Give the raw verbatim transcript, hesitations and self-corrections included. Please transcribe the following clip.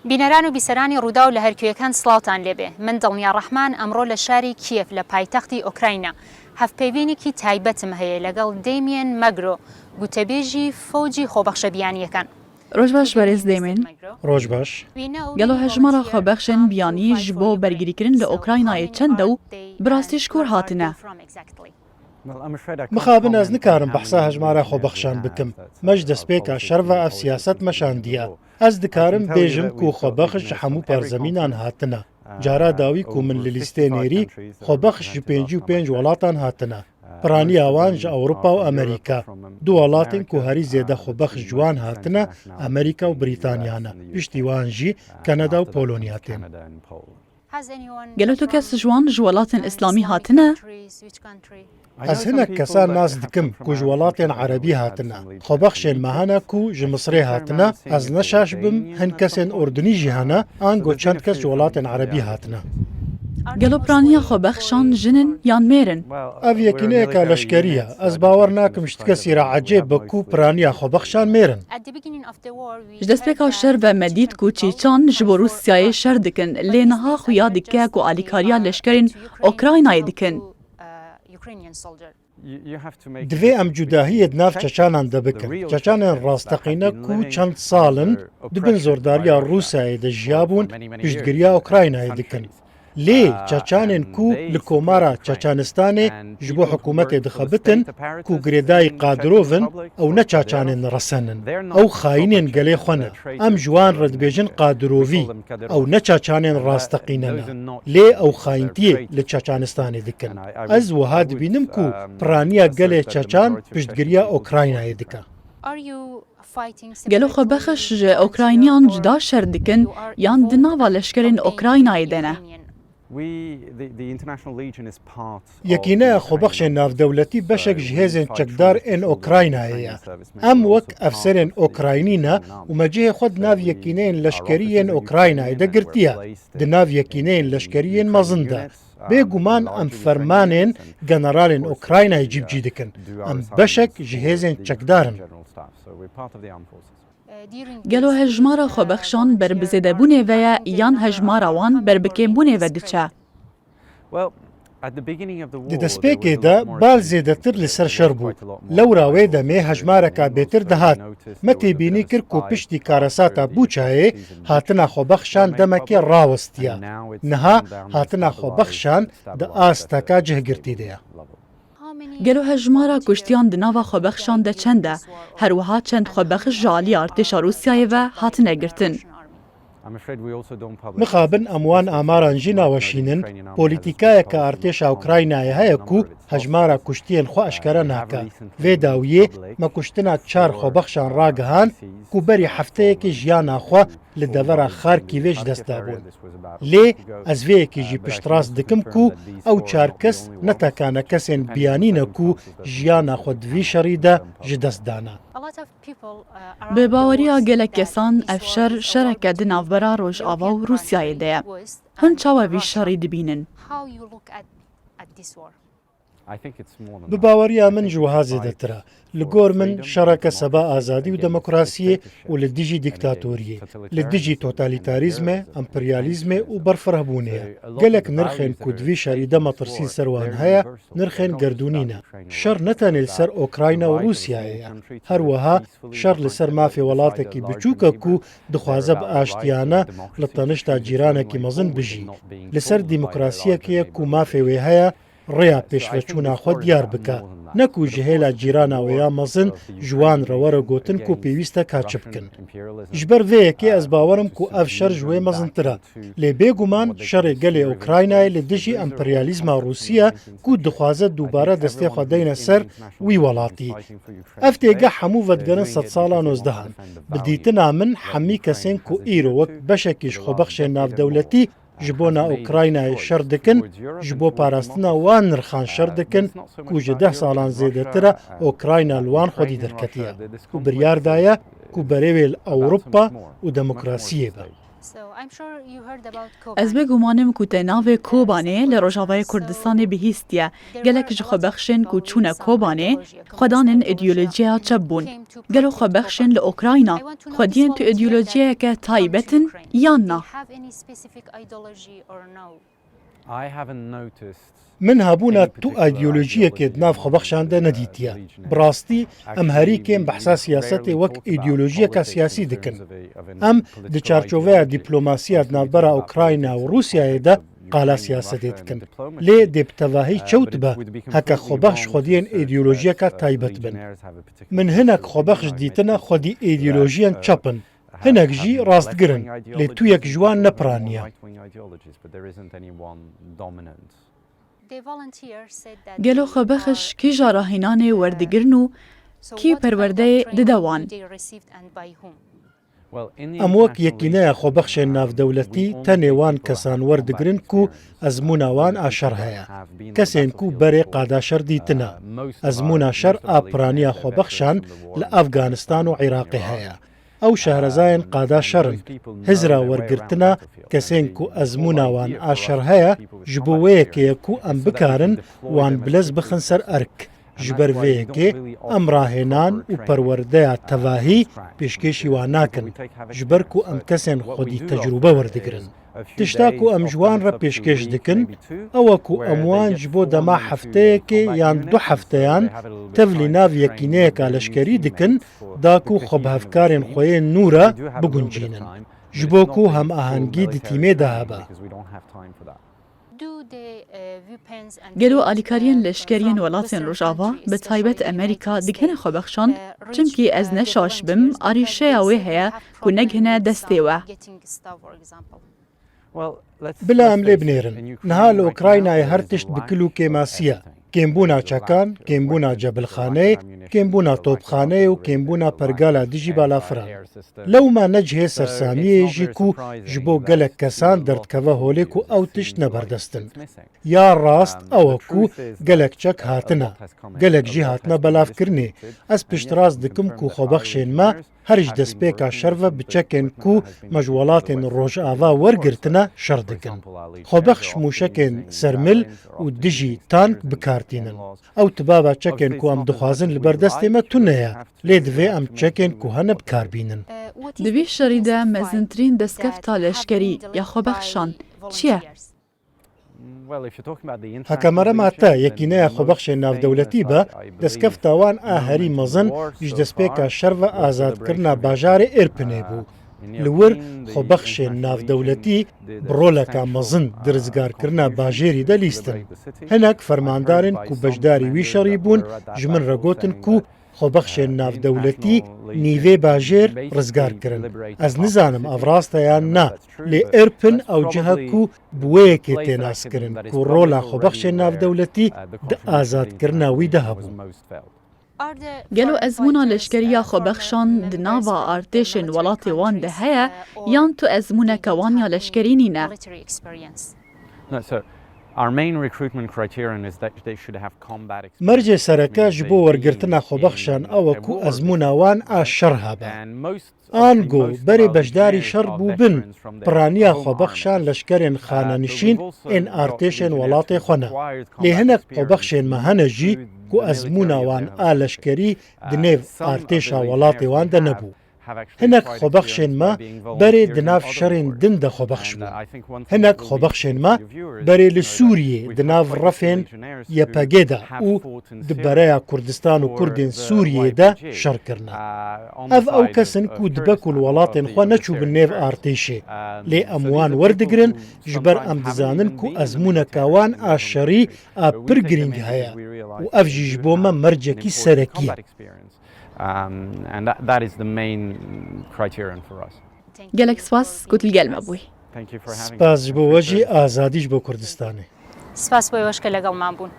بینەران و بیسەرانی ڕووداو لە هەرکوێکان سڵاوتان لێبێ. من دڵنیا ڕەحمان، ئەمڕۆ لە شاری کیەف لە پایتەختی ئۆکراینا هەفپەیوینێکی تایبەتم هەیە لەگەڵ دەیمیەن مەگرۆ، گوتەبێژی فەوجی خۆبەخشە بیانیەکان. ڕۆژ باش بەرێز دەیمێن. ڕۆژ باش. گەلۆ هەژمارە خۆبەخشن بیانی ji bo bergirîkirin li Ukraynayê çend e û bi rastî ji kur hatine? Mixabin ez nikarim behsa hejmara xwebexşan bikim. Me ji destpêka şer ve ev siyaset me şandiye. Ez dikarim bêjim ku xwebexiş ji hemû parzemînan hatine. Cara dawî ku min li lîstê nêrî, xwebexiş ji pêncî û pênc welatan hatine. Piraniya wan ji Ewropa û Amerîka. Du welatên ku herî zêde xwebexiş ji wan hatine, Amerîka û Brîtanya ne. Piştî wan jî Kanada û Polonya tên. Gelo tu kes ji wan ji welatên îslamî hatine? Ez hinek kesan nas dikim ku ji welatên erebî hatine. Xwebexşên me hene ku ji Misrê hatine, ez ne şaş bim, hin kesên Urdunî jî hene, ango çend kes ji welatên erebî hatine. Gelo piraniya xwebexşan jin in yan mêr in? Ev yekîneyeka leşkerî ye. Ez bawer nakim ji ti kesî re ecêb be ku piraniya xwebexşan mêr in. Ji destpêka şer ve me dît ku Çîçan ji bo Rûsyayê şer dikin, lê niha xuya dike ku alîkariya leşkerên Okraynayê dikin. Divê em cudahiyê di nav Çeçanan de bikin. Çeçanên rasteqîne ku çend sal in di bin zordariya Rûsyayê de jiyabûn, piştgiriya Okraynayê dikin. Lê Çeçanên ku li Komara Çeçanistanê ji bo hikûmetê dixebitin, ku girêdayî Qadirov in, ew ne Çeçanên resen in. Ew xayînên gelê xwe ne. Em ji wan re dibêjin Qadirovî. Ew ne Çeçanên rasteqîne ne. Lê ew xayîntiyê li Çeçanistanê dikin. Ez wiha dibînim ku piraniya gelê Çeçan piştgiriya Okraynayê dike. Gelo xwebexiş ji Okrayniyan cuda şer dikin yan di nava leşkerên Okraynayê de ne? Yekîneya Xwebexşên Navdewletî beşek ji hêzên çekdar ên Okraynayê ye. Em wek efserên Okraynî ne û me cihê xwe di nav yekîneyên leşkerî yên Okraynayê de girtiye, di nav yekîneyên leşkerî yên mezin de. Bêguman em fermanên generalên Okraynayê cîbicî dikin. Em beşek ji hêzên çekdar in. Gelo hejmara xwebexşan ber bi zêdebûnê ve ye yan hejmara wan ber bi kêmbûnê ve diçe? Di destpêkê de bal zêdetir li ser şer bû. Lewra wê demê hejmareka bêtir dihat. Me têbînî kir ku piştî karesata Bûçayê hatina xwebexşan demekê rawestiye. Niha hatina xwebexşan di asteka cihgirtî de ye. Gelo hejmara kuştiyan di nava xwebexşan de çend e? Her wiha çend xwebexiş ji alî artêşa Rûsyayê ve hatine girtin? Mixabin em wan amaran jî naweşînin, polîtîkayeke artêşa Ukraynayê heye ku hejmara kuştiyên xwe eşkere nake. Vê dawiyê me kuştina çar xwebexşan ragihand ku berî hefteyekê jiyana xwe li devera Xarkîvê ji dest dabûn. Lê ez vê yekê jî piştrast dikim ku ew çar kes ne tekane kesên biyanî ne ku jiyana xwe di vî şerî de ji dest dane. Bi baweriya gelek kesan ev şer şereke di navbera Rojava û Rûsyayê de ye. Hûn çawa vî şerî dibînin? Bi baweriya min ji wiha zêdetir e. Li gor min şereke seba azadî û demokrasiyê û li dijî dîktatoriyê, li dijî totalîtarîzmê, emperyalîzmê û berfirehbûnê ye. Gelek nirxên ku di vî şerî de metirsî li ser wan heye, nirxên gerdûnî ne. Şer ne tenê li ser Okrayna û Rûsyayê ye. Her wiha şer li ser mafê welatekî biçûk e ku dixwaze bi aştiyane li tenişta cîranekî mezin bijî. Li ser demokrasiyekê ye ku mafê wê heye rêya pêşveçûna xwe diyar bike. Ne ku ji hêla cîrana wê ya mezin ji wan re were gotin ku pêwîst e ka çi bikin. Ji ber vê yekê ez bawer im ku ev şer ji wê mezintir e. Lê bêguman şerê gelê Ukraynayê li dijî emperyalîzma Rûsî ye ku dixwaze dubare destê xwe deyne ser wî welatî. Ev têgeh hemû vedigerin sedsala nozdehan. Bi dîtina min hemî kesên ku îro wek beşekî ji xwebexşên navdewletî ji bona Ukraynayê şer dikin, ji bo parastina wan nirxan şer dikin ku ji deh salan zêdetir e Ukrayna li wan xwedî derketiye û biryar daye ku berê wê li Ewropa û demokrasiyê be. Ez bêguman im ku te navê Kobanê li Rojavayê Kurdistanê bihîstiye. Gelek ji xwebexşên ku çûne Kobanê, xwedanên îdeolojiya çep bûn. Gelo xwebexşên li Ukrayna xwediyên tu îdeolojiyeke taybet in yan na? Min hebûna tu îdeolojiyekê di nav xwebexşan de nedîtiye. Bi rastî, em herî kêm behsa siyasetê wek îdeolojiyeka siyasî dikin. Em di çarçoveya dîplomasiya di navbera Ukrayna û Rûsyayê de qala siyasetê dikin. Lê dê bi tevahî çewt be heke xwebexş xwediyên îdeolojiyeka taybet bin. Min hinek xwebexş dîtine xwedî îdeolojiyên çep in. Hinek jî rastgir in, lê tu yek ji wan ne piraniye. Gelo xwebexş kîja rahînanê werdigirin û kî perwerdeyê dide wan? Em wek Yekîneya Xwebexşên Navdewletî tenê wan kesan werdigirin ku ezmûna wan a şer heye. Kesên ku berê qada şer dîtine. Ezmûna şer a piraniya xwebexşan li Afganistan û Iraqê heye. Ew şehrezayên qada şer in. Hizra wergirtina kesên ku ezmûna wan a şer heye, ji bo wê yekê ye ku em bikarin wan bilez bixin ser erk. Ji ber vê yekê em rahênan û perwerdeya tevahî pêşkêşî wan nakin, ji ber ku em kesên xwedî tecrûbe werdigirin. Tişta ku em ji wan re pêşkêş dikin, ew e ku em wan ji bo dema hefteyekê yan du hefteyan tevlî nav yekîneyeka leşkerî dikin, da ku xwe bi hevkarên xwe yên nû re biguncînin. Ji bo ku hemahengî di tîmê de hebe. Gelo alîkariyên leşkeriyên welatên Rojava, bi taybet Amerîka, digihine xwebexşan? Çimkî ez ne şaş bim, arîşeya wê heye ku negihine destê we. Bila em lê binêrin. Niha li Ukraynayê her tişt bi kil û kêmasî ye. Kêmbûna çekan, kêmbûna cebilxaneyê, kêmbûna topxaneyê û kêmbûna pergala dijî balafiran. Lewma ne cihê sersamiyê ye jî ku ji bo gelek kesan derdikeve holê ku ew tişt ne berdest in. Ya rast ew e ku gelek çek hatine, gelek jî hatine belavkirinê. Ez piştrast dikim ku xwebexşên me her ji destpêka şer ve bi çekên ku me ji welatên Rojava wergirtine şer dikin. Xwebexş mûşekên sermil û dijî tank bi kar tînin. Ew tibaba çekên ku em dixwazin li ber destê me tune ye, lê divê em çekên ku hene bi kar bînin. Di vî şerî de mezintirîn destkefta leşkerî ya xwebexşan çi ye? Heke merema te Yekîneya Xwebexşên Navdewletî be, destkefta wan a herî mezin ji destpêka şer ve azadkirina bajarê Irpinê bû. Li wir xwebexşên navdewletî bi roleka mezin di rizgarkirina bajêrî de lîstin. Hinek fermandarên ku beşdarî wî şerî bûn, ji min re gotin ku xwebexşên navdewletî nîvê bajêr rizgar kirin. Ez nizanim ev rast e yan na, lê Irpin ew cih e ku bi wê yekê tê naskirin ku rola xwebexşên navdewletî di azadkirina wî de hebû. Gelo ezmûna leşkerî ya xwebexşan di nava artêşên welatê wan de heye, yan tu ezmûneke wan ya leşkerî nîne? No, so our main recruitment criterion is that they should have combat experience. Mercê sereke ji bo wergirtina xwebexşan ew e ku ezmûna wan a şer hebe. Ango berê beşdarî şer bûbin, piraniya xwebexşan leşkerên xanenişîn ên artêşên welatê xwe ne. Lê hinek xwebexşên me hene jî ku ezmûna wan a leşkerî di nêv artêşa welatê wan de nebû. Hinek xwebexşên me berê di nav şerên din de xwebex bûn. Hinek xwebexşên me berê li Sûriyê di nav refên Y P G de û di bereya Kurdistan û Kurdên Sûriyê de şer kirine. Ev ew kes in ku dibe ku li welatên xwe neçûbin nêv artêşê. Lê em wan werdigirin, ji ber em dizanin ku ezmûneka wan a şerî a pir girîng heye û ev jî ji bo me mercekî serekî ye. Um, and that, that is the main criterion for us. Gelek spas ku tu li gel me bûyî. Thank you for having us. Spas ji bo we jî, azadî ji bo Kurdistanê. Spas بۆ ئێوەش کە لەگەڵمان بوون.